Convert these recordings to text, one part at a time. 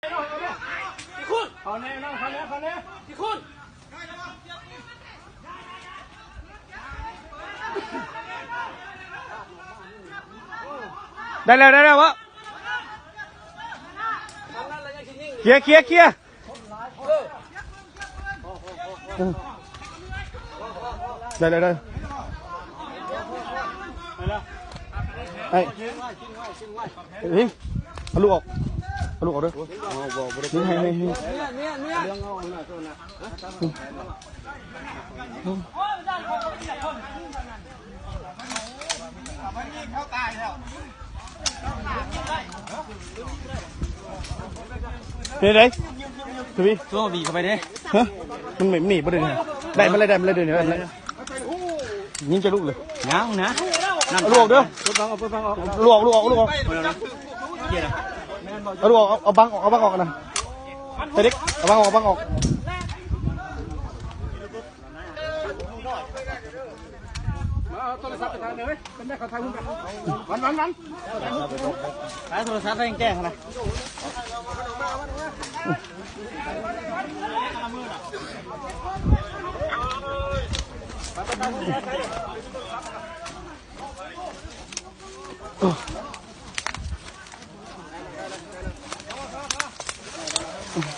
ເຂົ້າແນ່ ເຂົ້າແນ່ ເຂົ້າແນ່ ໄດ້ແລ້ວ ໄດ້ແລ້ວເວີ້າ. ເຄຍ ເຄຍ ເຄຍ. ໄດ້ ໄດ້ ໄດ້ ໄອ້ ເອີ ເອົາລູກອອກ ເອົາລູກອອກເດີ ໃຫ້ ໃຫ້ ໃຫ້. ເປັນໃດ? ທະວີ ໂອ້ ບີເຂົ້າໄປເດ້. ຮະ? ມັນໜີບບໍ່ໄດ້ນີ້. ໄດ້ມາເລີຍ ໄດ້ມາເລີຍ ເດີນີ້ ໄດ້ມາເລີຍ. ຍິງຈັກລູກເລີຍ? ຍັງນະ. ເອົາລູກອອກເດີ. ເອົາລູກອອກ ເອົາລູກອອກ ເອົາລູກອອກ. ເອົາລູກອອກ ເອົາບັງອອກ ເອົາບັງອອກນະ. ເດັກ ເອົາບັງອອກ ເອົາບັງອອກ. ມາເອົາໂທລະສັບໄປຖ່າຍແດ່ເວີ້ຍ. ເປັນໄດ້ ເຂົາຖ່າຍຮູບກັນ. ວັນ ວັນ ວັນ ຖ່າຍໂທລະສັບໃຫ້ແຈ້ງນະ.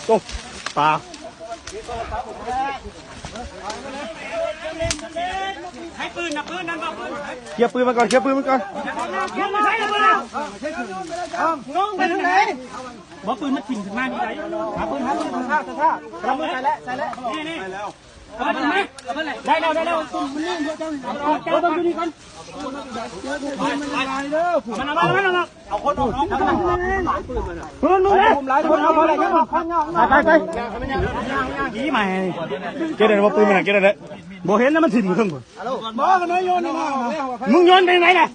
ໂອ້ ປາ. ໃຫ້ປືນນະ ປືນນັ້ນບໍ່ ປືນ. ເຄຍປືນມັນກ່ອນ ເຄຍປືນມັນກ່ອນ. ງງໄປທາງໃດ? ບໍ່ ປືນມັນຖິ້ມຂຶ້ນມານີ້ໄດ໋. ຫາປືນ ຫາປືນ. ຂ້າ ຂ້າ ຂ້າ ລະມືໃສ່ແລ້ວ ໃສ່ແລ້ວ. ນີ້ ນີ້. ເອົາມາ ເອົາມາ ໄດ້ແລ້ວ ໄດ້ແລ້ວ. ມັນນີ້ ເອົາ ເອົາ ເອົາ ເອົາ ເອົາ ມັນເອົາມາ ມັນເອົາມາ. ເອົາຄົນອອກນອກ ເອົາຄົນອອກນອກ. ໄປ ໄປ ໄປ. ດີໃໝ່ ເກັບໄດ້ບໍ່? ປືນມັນນະ ເກັບໄດ້. ບໍ່ເຫັນນະ ມັນຖິ້ມຢູ່ເທິງພຸ້ນ. ບໍ່ ກະນ້ອຍໂຍນນີ້ນະ. ມຶງໂຍນໄປທາງໃດລະ?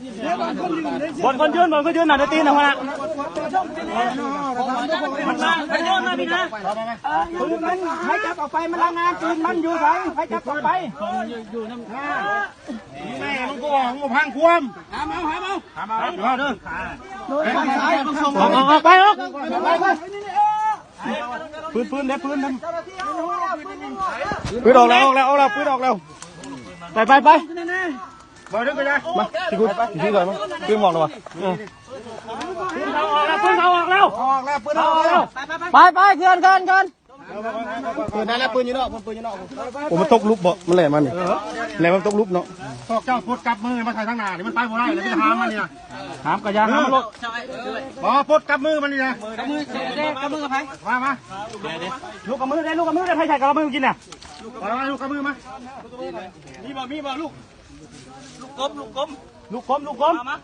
ບ່ອນຄົນຢືນ ບ່ອນຄົນຢືນນະ ຕີນນະ. ມັນມາ ໂຍນມານີ້ນະ. ປືນມັນ ໃຜຈັບອອກໄປ? ມັນລາຍງານ. ປືນມັນຢູ່ໃສ? ໃຜຈັບອອກໄປ? ແມ່ ມຶງກໍວ່າ ຫູພັງຄວາມ. ຫາມເອົາ ຫາມເອົາ ຫາມເອົາເດີ. ອອກ ອອກ ອອກໄປ ອອກ. ປືນ ປືນເດ້ ປືນ. ປືນອອກແລ້ວ ອອກແລ້ວ ອອກແລ້ວ ປືນອອກແລ້ວ. ໄປ ໄປ ໄປ. ບໍ່ດຶງໄປນະ. ມາ ຊິກຸດ ຊິຖອຍມາ. ປືນອອກແລ້ວວະ. ເອີ ປືນເຂົາອອກແລ້ວ ປືນເຂົາອອກແລ້ວ ອອກແລ້ວ ປືນອອກແລ້ວ. ໄປ ໄປ ເຄື່ອນ ເຄື່ອນ ເຄື່ອນ. ເອີ ໄດ້ແລ້ວ ປືນຢູ່ນອກ ປືນຢູ່ນອກ. ໂອ້ ມັນຕົກຫຼຸບບໍ່? ມັນແລ່ນມານີ້ ເອີ ແລ່ນມາຕົກຫຼຸບເນາະ. ພວກເຈົ້າປົດກັບມືມາໃສ່ທາງໜ້ານີ້ ມັນໄປບໍ່ໄດ້ລະ. ມີແຕ່ຫາມມັນນີ້ນະ. ຫາມກະຢ່າ ຫາມມັນໂລດ. ບໍ່ ປົດກັບມືມັນນີ້ນະ. ກັບມື ມາ ມາ ລູກກັບມືເດ້ ລູກກັບມືເດ້. ໃຜໃສ່ກັບມືກິນນະ? ມາ ມາ ລູກກັບມືມາ. ມີບໍ່ ມີບໍ່ລູກ? ລູກກົມ ລູກກົມ ລູກກົມ ລູກກົມ. ມາ ມາ.